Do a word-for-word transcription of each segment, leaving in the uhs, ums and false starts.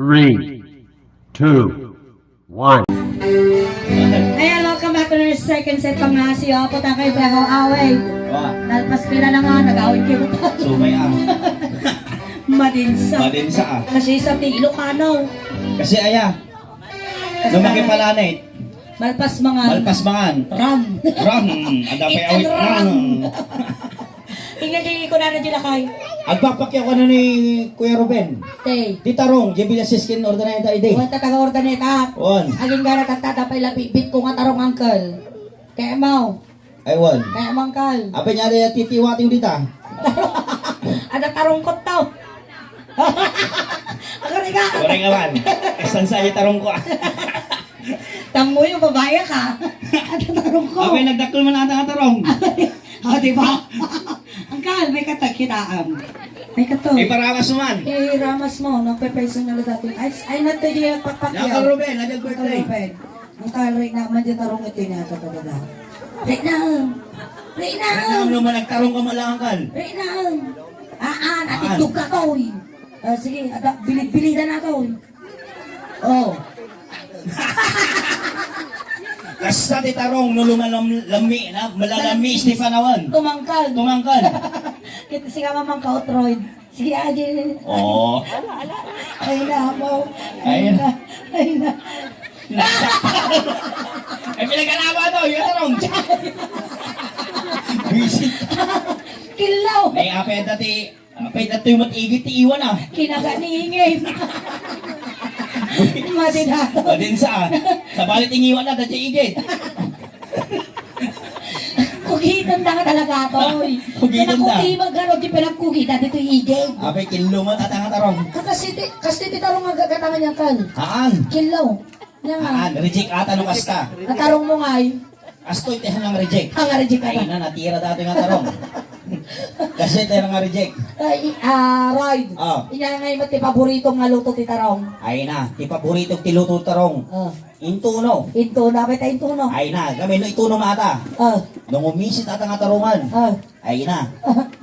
Three, two, one. Ayan, welcome back to the second set, pangasi. O, punta kayo, pero away. Wa. Nalpas pila na nga, nag-away kayo. Sumay, ah. Madinsa. Madinsa, ah. Kasi sa ti Ilocano. Kasi, aya, Kasi no makipalanit, malpas mangan. Malpas mangan. Ram. Ram. Ada pa Ikan awit ram. Ram. Ingna di kunana di lakay. Agpapakyaw ka na ni Kuya Ruben. Te. Ti tarong, di bilas siskin ordaneta idi. Wan ta taga ordaneta. Wan. Aging gara tatta tapay labibit ko nga tarong, uncle. Kaya mo. Ay, wan. Kaya mo, uncle. Apay niya, di titiwati dita. Ada tarong ko to. Agari ka. Korek awan. Esan sa tarong ko, ah. Tammo yung babae ka. Ada tarong ko. Apay, nagdakkel man ata nga tarong. O, di ba? Uncle, may katagkitaan. May kato. Iparamas mo man. Iramas mo, nagpepeso na lang dati. Ay, ay, nato di pakpakyaw. Uncle Ruben, happy birthday. Uncle Ruben. Uncle, rikna man di tarong iti nga ito talaga. Rikna! Rikna! Rikna, no, managtarong ka man lang, uncle. Rikna! Aan, Aan. Atitog ka, toy. Ah, sige, ada, bilid-bilidan na, toy. Oh. Kasta ti tarong, no, lumalam-, lami na, malalami, Stefanawan. Tumangkal. Tumangkal. Kita si Mama Mangka Otroy. Si Agil. Oo. Ay, namo. Ay, Ay, na. Ay, na. Ay, pinagkalaban to. Yun, tarong. Visit. Kilaw. Nay, apay dati, apay dati yung matigit ti iwan, ah. Kinaga ni Ingay. Mati na to. Madinsa, ah. Sabali tingiwan na, dati igit. Kugitan da nga talaga, toy. Kugitan da. Kaya kugimag, ano, di pinagkugitan dito, igay. Abay, kinluma, tata nga tarong. Kasi ti, kasi ti tarong nga gagatangan niya kan. Haan. Kinlo. Niya nga. Haan, reject ata no kasta. Natarong mo nga, eh. Astoy, ti hanang reject. Hanang reject ata. Ay, na, natira dati nga tarong. Kasi ti hanang reject. Ay, ah, Roy. Oh. Inya nga, ti paborito nga luto ti tarong. Ay na, ti paborito ti luto tarong. Oh. Intuno. Intuno, apay ta intuno. Ay na, kami no ituno mata. Ah. No umisit ata nga tarungan. Ah. Ay na.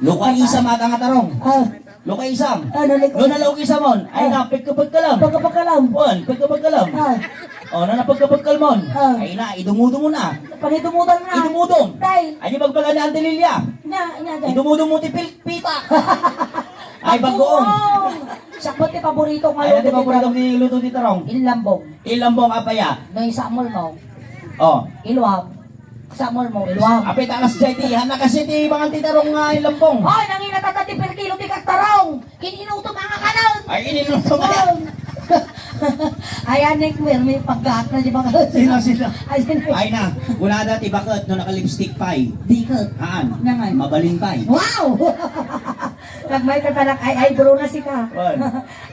Lukaisam ata nga tarong. Ah. Lukaisam. Ah, no, lukaisam. No nalukisam mon. Ay na, pagkapagkalam. Pagkapagkalam. Wan, pagkapagkalam. Ah. O, no napagkapagkal mon. Ah. Ay na, idumudum na. Pangidumudal na. Idumudum. Tay. Ay, bagbaga ni Auntie Lilia. Nya, nya, tay. Idumudum ti pil-, pita. Ay, bagoong. Sakbay ti paborito nga luto ti tarong. Ay, ano ti paborito ti luto ti tarong? Inlambong. Ilambong apaya. No, isamol mo. Oh. Iluam. Samol mo, iluam. Apay ta alas siyete, han na kasi ti mangan ti tarong nga ilambong. Oy, nangina tata ti per kilo ti tarong. Kininuto mga kanon. Ay, ininuto ka. Ay, anek mo, may pagkaak na di ba? Sino, sino? Ay, sino? Ay na, kunada ti baket no naka-lipstick pay. Diket. Haan. Nangan. Mabalin pay. Wow! Nagmay ka tanak, ay, ay, bro na sika. Wan.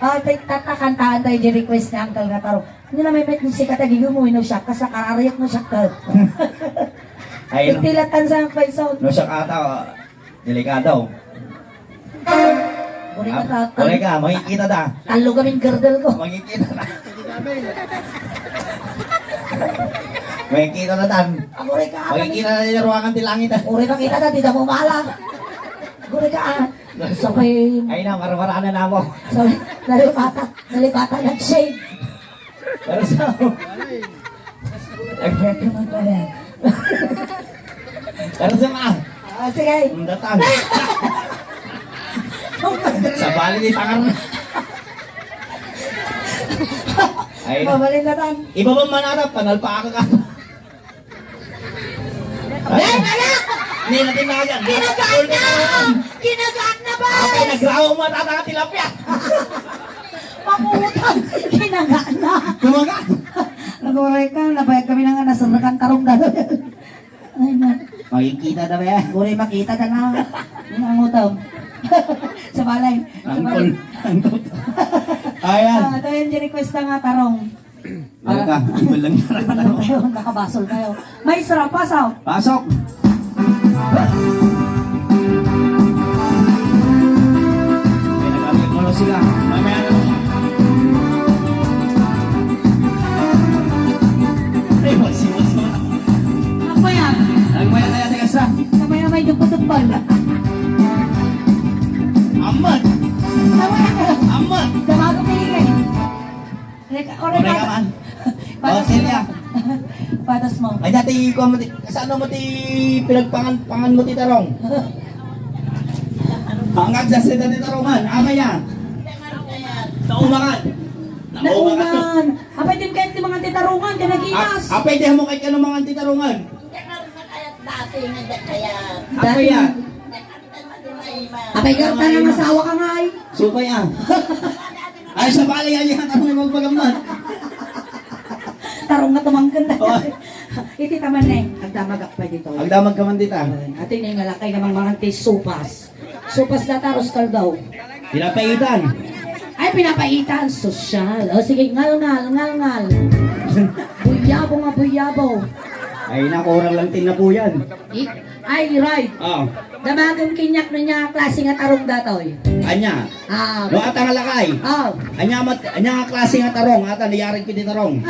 Ah, tay, tata, kantaan tayo di request ni Uncle nga tarong. Hindi na may met sika tagigo mo, ino siya, kas nakararayat mo siya ka. Ay, no. Itilatan sa ang paisaw. No siya kata, delikado. Uri ka Ah, ta, uri ka, makikita ta. Talo kaming girdle ko. Makikita ta. Makikita ta tan. Ang uri ka, Makikita na yung ruangan ti langit, ah. Uri ka kita ta, di ta mo mala. Uri ka, ah. Sabay. Ay na, marmaraan na mo. Sabay, nalipatan, nalipatan ng shade. Pero sa... Ay, pwede mo pala. Pero sa mga... Ah, sige. Ang datang. Sa bali ni Tangar na. Ay, Mabalin na tan. Iba ba manarap? Panalpakan ka. Ay, ala! Hindi na tinagan. Kinagaan na! Kinagaan na, boss! Ako, nagrawa mo, tata, tilapia. Maputang! Kinagaan na! Kumaga! Naguray ka, nabayag kami na nga, nasarakan tarong dalo. Ay, na. Makikita na ba yan? Guri, makita na na. Yung ang utang. Sa balay. Sa Angkol. balay. Angkol. Ayan. Ah, ito yung request na nga tarong. Ano ka? Ibal lang. Ibal lang tayo, nakabasol tayo. May sarap, pasok. Pasok. May nagkakit mo sila. Mamaya na. Ay, wasi, wasi. Ako yan. Nagmaya tayo, taga sa. Kamaya may dupa-dupa. Amat. Kamaya. Amat. Damago pilihan. Teka, oray. Oray pa. Naman. Patas Oh, mo. Celia. Patas mo. Ay, dati, ikaw mo ti, kasano mo ti pinagpangan, pangan mo ti tarong? Ang agsasita ti tarungan, amaya. Naumangan. Naumangan. Apay, di kayat ti mangan ti tarungan, kanaginas. A-, apay, di mo kayat kano mangan ti tarungan. Dati nga, dati kaya. Apay, yan. Apay, garta nga asawa ka nga, ay. Supay, ah. Ay, sa pala yan, yan, ang magpagamman. Tarong nga tumanggan na. Oh. Iti taman, eh. Agdamag akpa dito. Agdamag ka man dita. Ati na yung alakay namang mangan ti supas. Supas na taros kaldaw. Pinapaitan. Ay, pinapaitan. Sosyal. O, sige, ngal, ngal, ngal, ngal. Buyabo nga, buyabo. Ay, naku, orang lang tinapuyan. I-, ay, right. Oh. Damagen kaniak no ania klase nga tarong datoy. Ania? Ah. No, ata nga lakay. Oh. Ania mat-, ania nga klase nga tarong? Ata, nayarig piti tarong.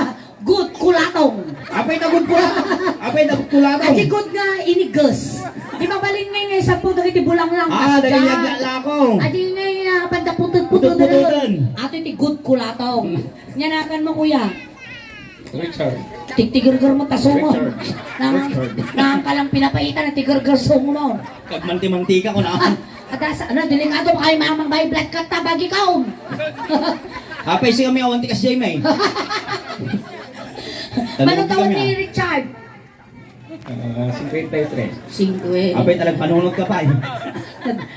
Good kulatong. Apay na good kulatong. Apay na good kulatong. Adi good nga iniges. Di mabalin nga nga isang po dagiti bulanglang. Ah, dagiti aglalako. Adi nga, ah, panda putut-putut. Putut-pututan. Ato iti good kulatong. Nyanakan mo, kuya. Richard. Tigtigerger mo, taso mo. Richard. Nang, Richard. Nang ka lang pinapaitan, tigerger song mo. Kag manti-mantika ko na. Ada sa, ano, delikado ba kayo, mamang bay, blood cut ta, bagi kaon. Apay, siya may awan ti kasjay, may. Ano taon ni Richard? Ah, cinquenta y tres. Singkwe. Apay, talag panunod ka pa, eh.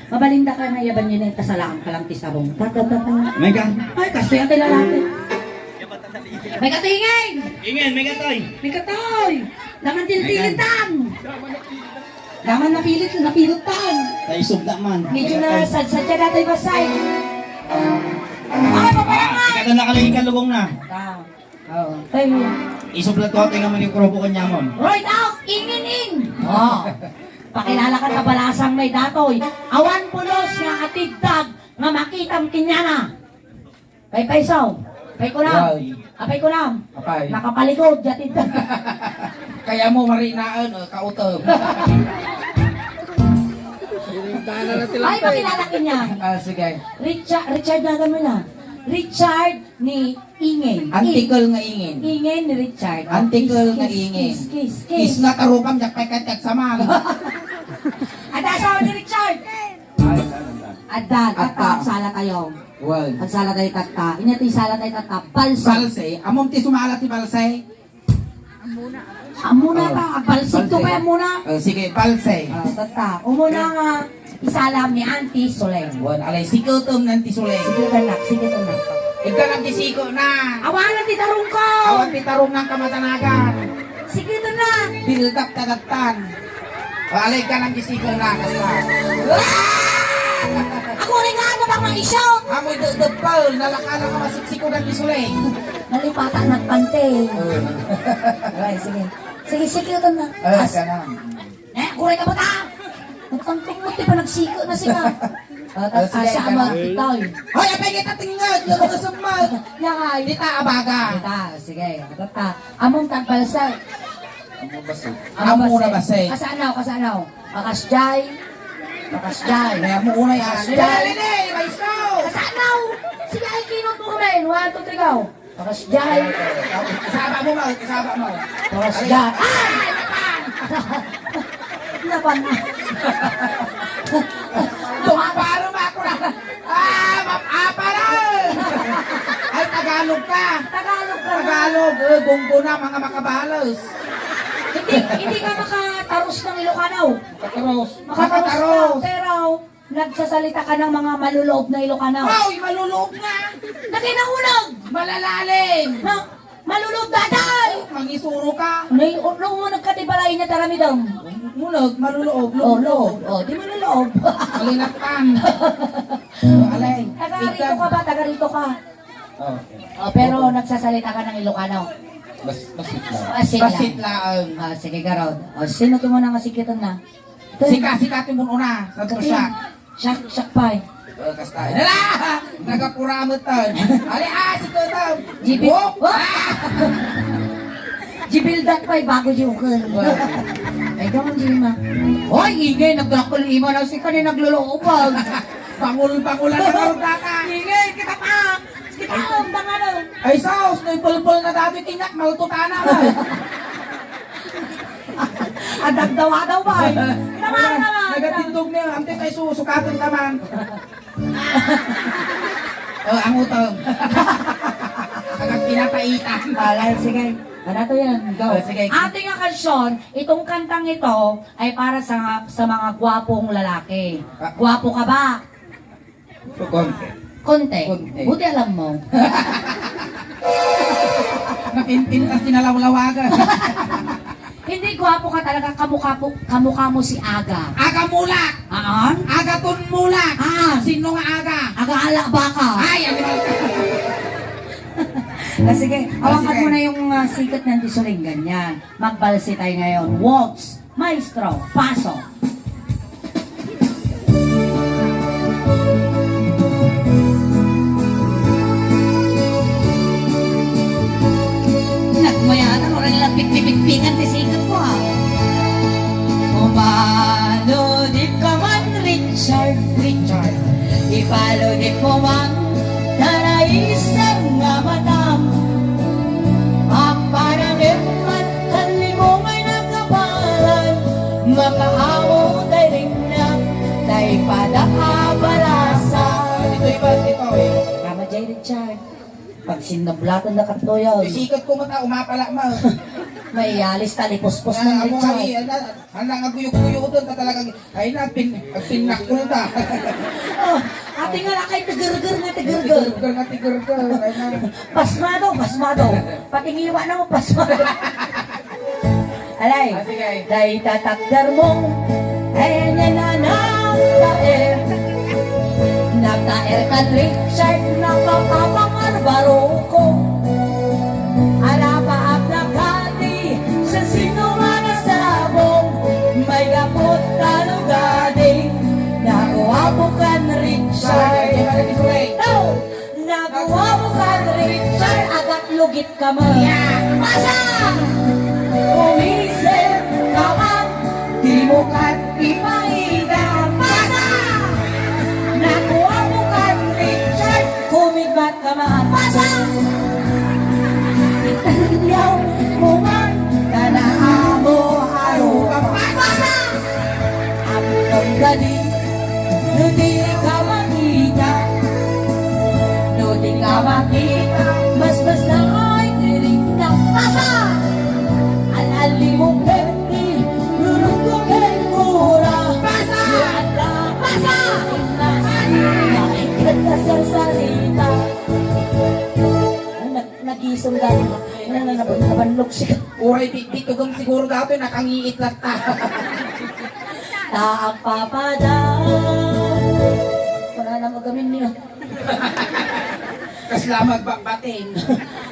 Mabalinda ka na, yaban yun, eh, kasalakan ka lang ti sarong. Ta, ta, ta, ta. May ka? Ay, kasi ang lalaki. May katingin! Ingen, may katoy! May katoy! Naman tiltilitan! Naman napilit, napilutan! Naisog na man. Medyo na sadsadya datoy basay. Ay, Ah, paparangan! Ikadala ka lang ikalugong na. Ah. Oo. Ay, Isog lang to, tingnan mo yung kurobo kanyamon. Right out! Ingen in! Oh. Pakilala ka sa balasang may datoy. Awan pulos nga atidtag nga makitam kinyana. Paypayso. Pay kunam. Wow. Apay kunam. Apay. Nakapalikod, jatid. Kaya mo marinaen, o, kautom. Ay, pakilala ka niya. Ah, sige. Richard, Richard na naman na. Richard ni Ingen. Antikol nga Ingen. Ingen ni Richard. Antikol nga Ingen. Kiss, kiss, kiss, kiss. Kiss na tarupam, dak pay kay tagsamal. Ada asawa ni Richard. Ay, ano, ano. Adda, Adda. Tatta, agsala tayo. Well. Agsala tayo, tatta. Inya ti sala tayo, tatta. Balse. Balse. Amom ti sumala ti balse? Ammona ta, agbalse to kaya muna. Oh, sige, balse. Ah, tatta. Umuna nga, isala ni Auntie Soleng. Well, alay, sikutom ni Auntie Soleng. Sikutan na, sikutan na. Ikaw lang ti siko na. Awanan ti tarong ko. Awan ti tarong ng kamatanagan. Sikutan na. Build up kadattan. O, alay ka nang gisikol na, kasta. Ako rin nga, ano bang maisyo? Amoy de-, de-, Paul, nalakala ka masiksikogan ni Suleng. Nalipatan ng pante. Oo. Okay, sige. Sige, sige, ito na. Ah, As-, sana. Eh, kuray ka ba ta? Nagtangkot mo, di pa nagsiko na sila. Ah, ta-, Ah, sige, asya ka ama, na. Itaw. Hoy, apay kita tingog, yung mga sumag. Yakay. Di ta abaga. Di ta, sige. Ito ta. Among tagbalsay. Amo basi. Amo Amo na basi. Basi. Kasanaw, kasanaw. Pakasjay. Pakasjay. Kaya mo unay, ah. Pakasjay. Dali, dali, maestro. Kasanaw. Sige, ay, kinot mo kami. One, two, three, go. Pakasjay. Kasama mo, ma. Kasama mo. Pakasjay. Ay! Napan. Napan na. Dumaparo ba ako na? Ah, map-, apa na? Ay, Tagalog ka. Tagalog ka na. Tagalog, eh, gonggo na, mga makabalos. Hindi, hindi ka makataros ng Ilocano. Makatarus. Makatarus ka, Makatarus. Pero nagsasalita ka ng mga maluloob na Ilocano. Ay, maluloob na. Lagay na unog. Malalalim. Ma-, maluloob, daday. Mangisuro ka. Nay, o, nung mo nagkatibalay niya, taramidam. Munog, maluloob, Oh, loob. Loob. Oh, di maluloob. Malinatpan. Alay. Taga rito ka ba? Taga rito ka? Oh. Oh, pero nagsasalita ka ng Ilocano. Bas-, basit lang. Basit lang. Basit lang. Ah, sige, Garod. Oh, sino ti muna nga sikitan na? Sika, sika ti mun una. Santo Saka siya. Siya, siya pa eh. Oh, kasta. Hala! Nagapuramet tan. Ali, ah, si Kutom. Jibil. Wop! Ah! Jibil dat pa eh, bago di ukol. Wah. Ay, doon, Jima. Hoy, ingay, nagdakol ima na si kanin naglulukubag. Bangul-bangulan na karong data. Ingay, kita pa. Sige, Ay, ang danganan. Ay, saos, no ipulpul na dati, tinyak, maltutana na. Adagdawa daw ba? Naman, naman. Nagatindog niya, ante tayo susukaton ka man. Oh, ang utang. Agad pinapaitan. Alay, sige. Ano to yan? Go. Oh, sige. Ating nga kansyon, itong kantang ito ay para sa, sa mga gwapong lalaki. Ah. Gwapo ka ba? Konti. Konti? Konti. Buti alam mo. Napinpintas, tinalawlawagan. Hindi, gwapo ka talaga. Kamukha po, kamukha mo si Aga. Aga Mulak! Aan? Aga Tun Mulak! Aan? Sino nga Aga? Aga Alabaka. Ay, animal ka. Ah, sige, hawakan mo na yung, ah, sikat ng disulinggan yan. Magbalsi tayo ngayon. Waltz. Maestro, paso. Nagmayatan, wala nila pitpipitpikan ti sikat ko, ha? Umano di ka man, Richard, Richard. Ipalo di mo man, tara isang nga matam. Agparamir man, kanli mo may nakapalan. Makaamo tay ringna, tay pada a barasa. Ditoy ba, ditoy? Tama, Jay Richard. Pag sinablaton na katlo yun. Isikat ko mata, umapala ma. Maialis, talipuspos ng amo Richard. Ay, ana, ana nga guyok-guyok doon, ta talagang, ay na, pin, pinakul ta. Oh, ati nga lakay, tigerger nga, tigerger. Tigerger nga, tigerger, ay na. Pasmado, pasmado. Pati ngiwa na mo, pasmado. Alay. Ah, sige. Day tatakder mo. Ayan yan na nagtaer. Nagtaer kan Richard, nakapapangar baruko. Arapa at nakati, sa sino man ang sabong, may gapot talugadi. Nakuha po kan Richard. Sige, sige, sige. Go! Naguwa mo kan Richard, agat lugit ka mo. Yeah. Pasa! Umisip ka man, di mo kat ipakita. Pasa! Naguwa mo kan Richard, kumigmat ka man. Pasa! Itanyaw mo man, kana amo, aro ka. Pasa! Ang gadi, no di ka makita, no di ka makita, mas basta ay diring ka. Pasa! Al-ali mo perti, lulungko ken mura. Pasa! Pasa! Pasa! Nakikita sa salita. Nag-, nagisong dahil. Ano na, naban-, nabanlog siya. Uray, bi-, bitugem siguro dati, nakangiit latta. Ta agpapada. Wala na magamin niya. Kasla magbabatin.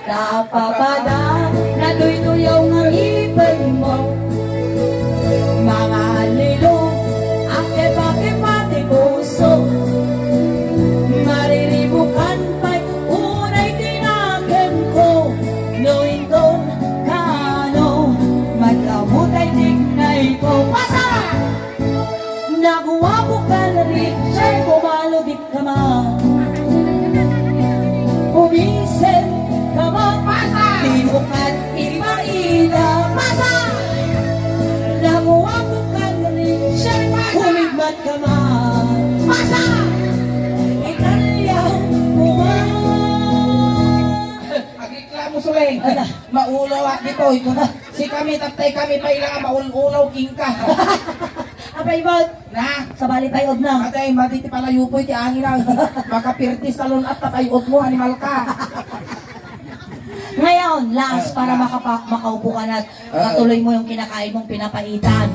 Ta agpapada, natuytuyaw nga ngipin mo. Mga lilo, akepakepa ti puso. Mariribukan pay unay ti nakemko. No inton kaano, madlawutay ti nayko. Pasa! Naguwapo kan Richard, pumalo di ka man. Umisip ka man. Pasa! Di mo kat ipaida. Pasa! Naguwapo kan Richard, kumigmat ka man. Pasa! Italya mo man. Agreklamo, Suleng. Ala. Maulaw at ditoy. Si kami, taptay kami pa ila nga maul-ulaw, kingka. Apay mo? Na? Sabali pay udna. Atay, madi ti palayo po iti angin ang makapirti sa lun at tapay udmo, animal ka. Ngayon, last, para makapa-, makaupo ka na at matuloy mo yung kinakain mong pinapaitan.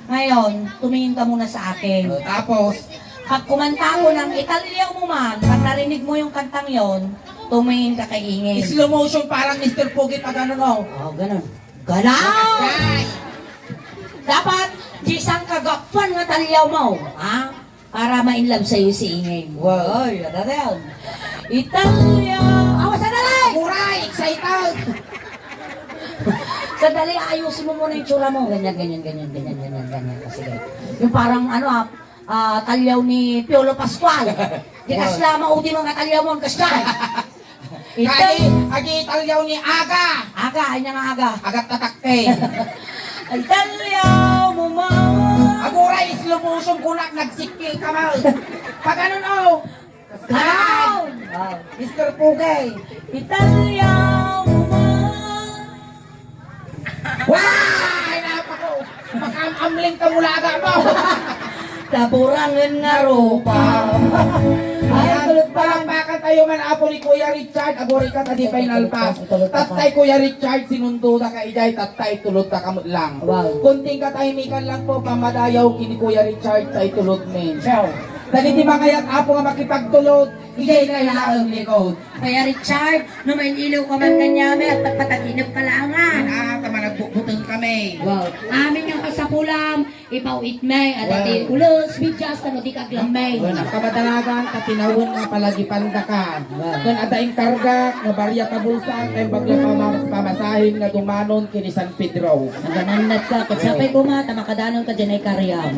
Ngayon, tumingin ka muna sa akin. Oh, tapos? Pag kumanta ako ng Italyaw mo man, pag narinig mo yung kantang yon, tumingin ka kay Ingin. Slow motion, parang Mister Pogi pag ano, no? Oh, ganun. Ganon! Ay! Dapat, di sang kagapuan nga talyaw mo, ha? Para ma-in love sa'yo si Inging. Wow. Ay, ano na yan? Italia! Awa, sandali! Mura, excited! Sandali, ayusin mo muna yung tsura mo. Ganyan, ganyan, ganyan, ganyan, ganyan, ganyan. Sige. Yung parang, ano, ah, ah, talyaw ni Piolo Pascual. Di kasla, maudi mga talyaw mo, kasla. Ita- Kadi, adi italyaw ni Aga. Aga, anya nga Aga? Agat tatakte. Italyaw mo man. Aguray, slow motion kunak, nagsikil ka man. Pag ano, no? Down! Wow. Mister Pugay. Italyaw mo man. Wah! Ay, napako! Makaamling ka mula aga mo! Taburangan nga rupa. Ay, ayan, tulog pa. Palakpakan tayo man, apo ni Kuya Richard. Aguray ka, ta di final pass. Tulog pa. Tattay, Kuya Richard, sinundo na ka, ijay, tattay, tulog ka kamut lang. Wow. Kunting katahimikan lang po, pamadayaw kini Kuya Richard, tay tulog men. Ciao. Dagiti mangayat, apo, nga makipagtulod, ijay nga ilaeng likod. Kuya Richard, no main-iliw ka man kaniami, agpatpataginep ka laengen. Ah, ta managbukbuteng kami. Wow. Amin nga kasapulam, ipaw-itmi, adda ti ulos, bidias, tano di kaglammeng. Wen, agkamadanagan, ta tinawen nga palagipandaka. Wow. Ken adda inkarga, nga barya ka bulsa, ken bagla pama-, pamasahin nga dumanon, kini San Pedro. Naganannat ka, ket sapay koma, ta makadanon ka diay kariam.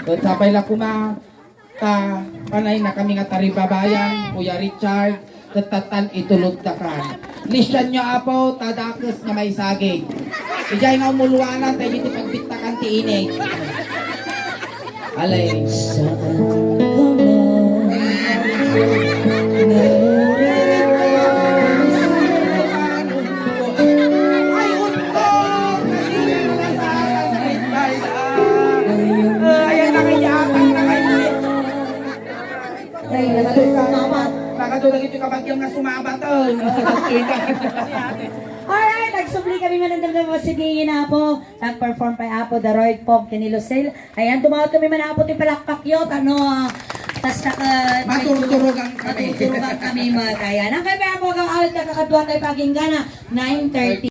Ket sapay la koma, ta panay na kami nga taribabayan, Kuya Richard, ket tattan itulod ta ka. Lisianyo, Apo, ta dakes nga maisagid. Idiay nga umuluanan, ta idi ti pagbittakan ti init. Alay. Saan ka man? Ay, unto! Ayan na kaya, ayan na kaya. Ay, nakatulog na naman. Nakatulog ito kabagyang nga sumabat, oh. Alright, nagsubli kami man ng damdamin sa sige na po. Nag-perform pa Apo Daroy Pog kini Lucille. Ayan, tumawag kami man Apo ti palakpakyo. Ano, ah, basta ka, maturturugan kami. Maturturugan kami, mga kaya. Nang kami Apo, ang awit na kakadwa tayo pagingana, nine thirty.